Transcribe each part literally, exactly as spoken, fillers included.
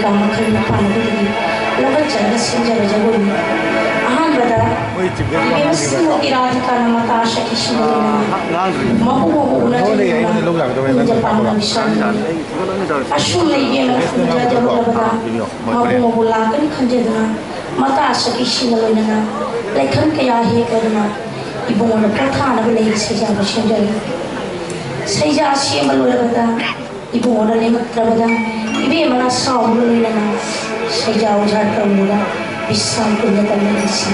ꯀꯥ ꯃꯈꯜ ꯅꯤꯄꯥꯟ ꯑꯗꯨꯗꯒꯤ ꯂꯧꯈꯠꯆꯔꯒ ꯁꯦꯝꯖꯕ ꯖꯒꯣꯏꯅꯤ꯫ ꯑꯍꯥꯟꯕꯗ ꯏꯕꯦꯝꯃ ꯁꯤꯃꯨꯛꯀꯤ ꯔꯥꯙꯤꯀꯥꯅ ꯃꯇꯥ ꯁꯈꯤꯁꯤꯡꯒ ꯂꯣꯏꯅꯅ ꯃꯄꯨ ꯃꯄꯨ ꯎꯅꯗꯨꯅ ꯏꯟꯖ ꯄꯥꯝꯅ ꯃꯤꯁꯛꯅꯤ꯫ ꯑꯁꯨꯝꯅ ꯏꯕꯦꯝꯃ ꯎꯅꯖꯗ ꯍꯣꯠꯅꯕꯗ ꯃꯄꯨ ꯃꯄꯨ ꯂꯥꯛꯀꯅꯤ ꯈꯟꯖꯗꯨꯅ ꯃꯇꯥ ꯁꯈꯤꯁꯤꯡꯒ ꯂꯣꯏꯅꯅ ꯂꯩꯈꯝ ꯀꯌꯥ ꯍꯦꯛꯂꯗꯨꯅ ꯏꯕꯨꯡꯉꯣꯅ ꯄꯣꯊꯥꯅꯕ ꯂꯩ ꯁꯩꯖꯥꯕ ꯁꯦꯝꯖꯔꯤ꯫ ꯁꯩꯖꯥ ꯁꯦꯝꯕ ꯂꯣꯏꯔꯕꯗ ꯏꯕꯨꯡꯉꯣꯅ ꯂꯦꯝꯃꯛꯇ꯭ꯔꯕꯗ ꯏꯕꯦꯝꯃꯅ ꯁꯥꯎꯕ ꯂꯣꯏꯅꯅ ꯁꯩꯖꯥ ꯑꯣꯖꯥ ꯇꯧꯔꯒ ꯕꯤꯁ꯭ꯔꯥꯝ ꯄꯨꯟꯅ ꯇꯝꯅꯔꯤꯁꯤ꯫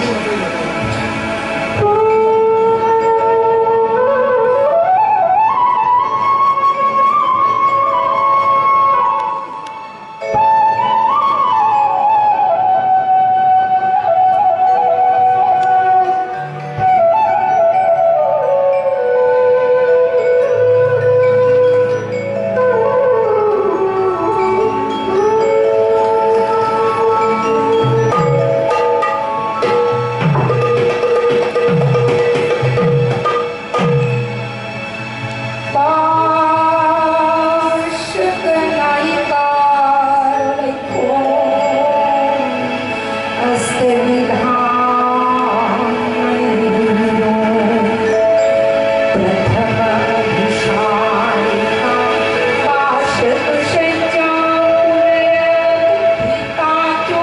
पार्श्वनायिका अस्तविधान प्रथम अभिषायिका पार्श्वसज्जा पुरस्थिता चो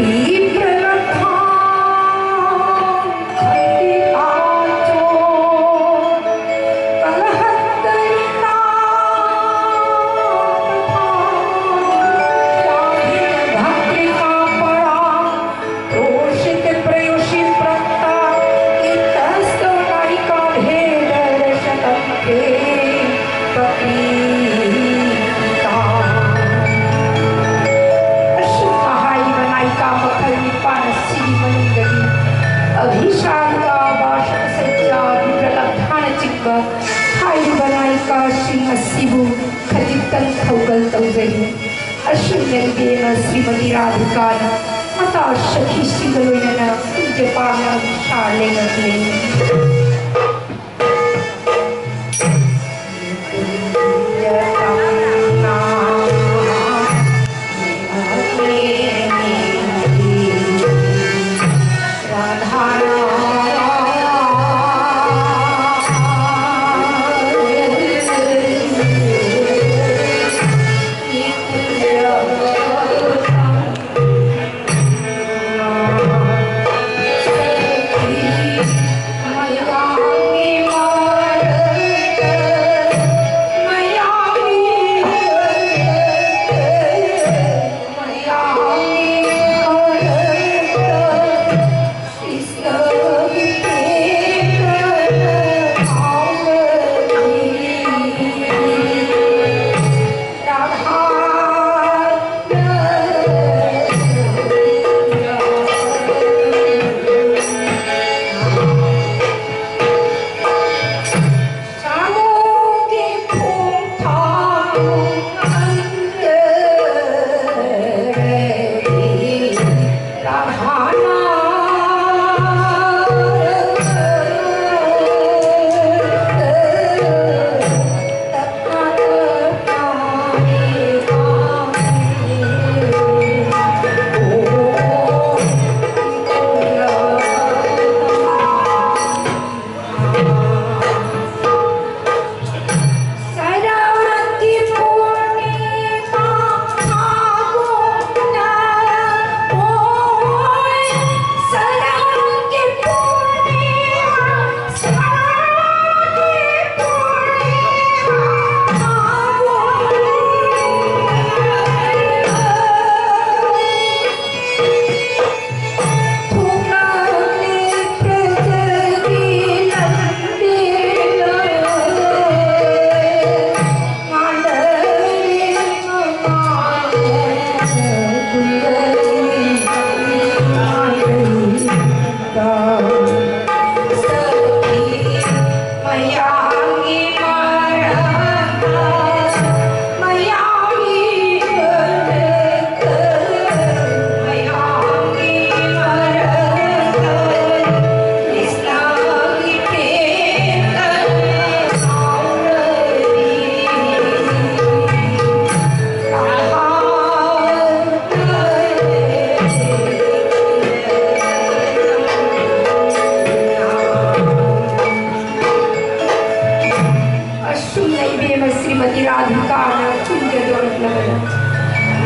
विप्रलब्धा खंडिता चो कलहत्तरिता तथा शालीनभर्तृका परा तोषितप्रेयोषिप्रत्ता इतस्तव नायिका भेदरशतं ते पक्रीडिता। ꯑꯁꯨꯝꯅ ꯍꯥꯏꯔꯤꯕ ꯅꯥꯌꯤꯀꯥ ꯃꯈꯜ ꯅꯤꯄꯥꯟ ꯑꯁꯤꯒꯤ ꯃꯅꯨꯡꯗꯒꯤ ꯑꯚꯤꯁꯥꯔꯤꯀꯥ, ꯕꯥꯁꯀ ꯁꯩꯖꯥ, ꯔꯨꯗ꯭ꯔꯂꯕ ꯊꯥꯅꯆꯤꯡꯕ ꯍꯥꯏꯔꯤꯕ ꯅꯥꯌꯤꯀꯥꯁꯤꯡ ꯑꯁꯤꯕꯨ ꯈꯖꯤꯛꯇꯪ ꯊꯧꯒꯜ ꯇꯧꯖꯔꯤ꯫ ꯑꯁꯨꯝꯅ ꯏꯕꯦꯝꯃ ꯁ꯭ꯔꯤꯃꯇꯤ ꯔꯥꯙꯤꯀꯥꯅ ꯃꯇꯥ ꯁꯈꯤꯁꯤꯡꯒ ꯂꯣꯏꯅꯅ ꯀꯨꯝꯖ ꯄꯥꯝꯅ ꯑꯃꯨꯛ ꯁꯥꯔ ꯂꯩꯉꯥꯛꯂꯦ꯫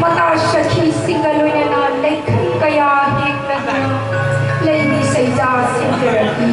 ꯃꯇꯥ ꯁꯈꯤꯁꯤꯡꯒ ꯂꯣꯏꯅꯅ ꯂꯩꯈꯩ ꯀꯌꯥ ꯍꯦꯛꯂꯒ ꯂꯩꯅꯤ ꯁꯩꯖꯥ ꯁꯤꯟꯖꯔꯛꯏ꯫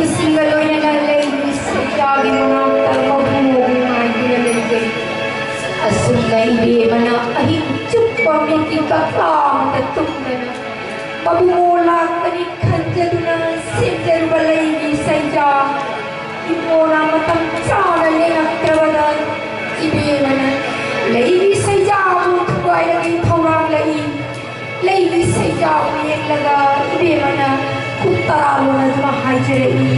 ꯏꯁꯤꯡꯒ ꯂꯣꯏꯅꯅ ꯂꯩꯕꯤ ꯁꯩꯖꯥꯒꯤ ꯃꯅꯥꯛꯇ ꯃꯕꯨꯡ ꯃꯧꯕꯤ ꯉꯥꯏꯗꯨꯅ ꯂꯩꯖꯩ꯫ ꯑꯁꯨꯝꯅ ꯏꯕꯦꯝꯃꯅ ꯑꯍꯤꯡ ꯆꯨꯞꯄ ꯃꯤꯠꯀꯤ ꯀꯛꯂꯥ ꯑꯃꯗ ꯇꯨꯝꯗꯅ ꯃꯕꯨꯡ ꯃꯧ ꯂꯥꯛꯀꯅꯤ ꯈꯟꯖꯗꯨꯅ ꯁꯦꯝꯖꯔꯨꯕ ꯂꯩꯕꯤ ꯁꯩꯖꯥ ꯏꯃꯣꯅ ꯃꯇꯝ ꯆꯥꯅ ꯂꯦꯡꯉꯛꯇ꯭ꯔꯕꯗ ꯏꯕꯦꯝꯃꯅ ꯂꯩꯕꯤ ꯁꯩꯖꯥꯕꯨ ꯊꯨꯒꯥꯏꯔꯒ ꯊꯧꯔꯥꯡꯂꯛꯏ꯫ ꯂꯩꯕꯤ ꯁꯩꯖꯥꯕꯨ ꯌꯦꯡꯂꯒ ꯏꯕꯦꯝꯃꯅ ꯈꯨꯠ ꯇꯔꯥ ꯂꯣꯟꯅꯗꯨꯅ ꯍꯥꯏꯖꯔꯛꯏ꯫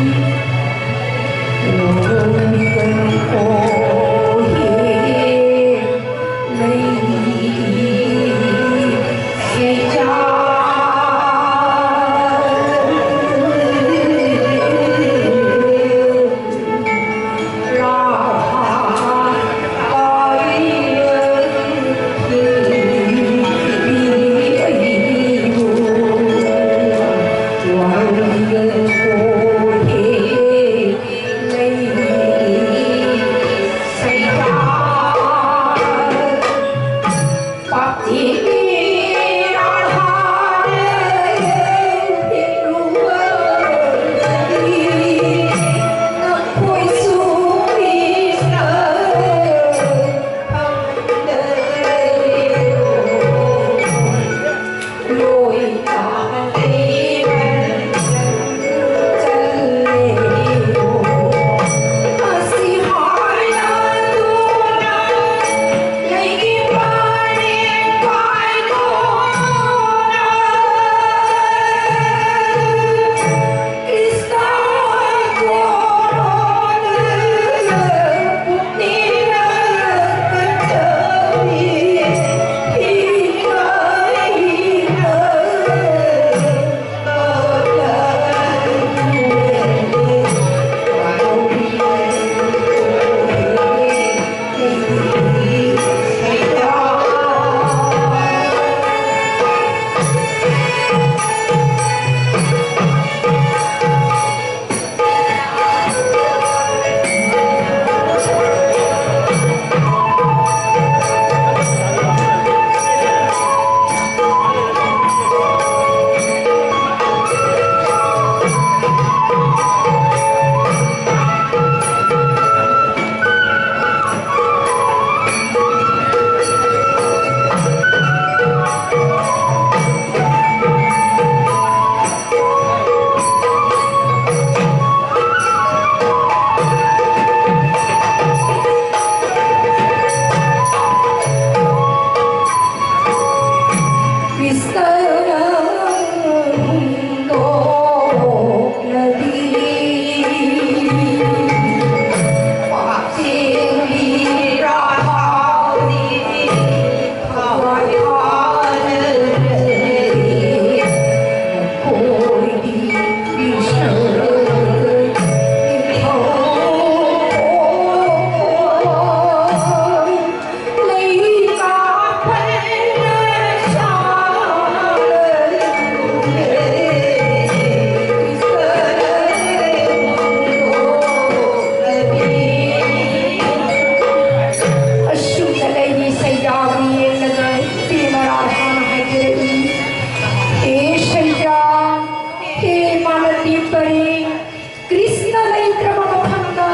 ꯂꯩꯇ꯭ꯔꯕ ꯃꯐꯝꯗ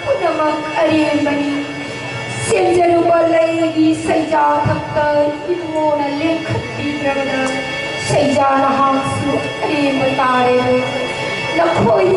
ꯄꯨꯝꯅꯃꯛ ꯑꯔꯦꯝꯕꯅꯤ꯫ ꯁꯦꯝꯖꯔꯨꯕ ꯂꯩꯒꯤ ꯁꯩꯖꯥ ꯊꯛꯇ ꯏꯕꯨꯡꯉꯣꯅ ꯂꯦꯡꯈꯠꯄꯤꯗ꯭ꯔꯕꯗ ꯁꯩꯖꯥ ꯅꯍꯥꯛꯁꯨ ꯑꯔꯦꯝꯕ ꯇꯥꯔꯦ꯫ ꯅꯈꯣꯏ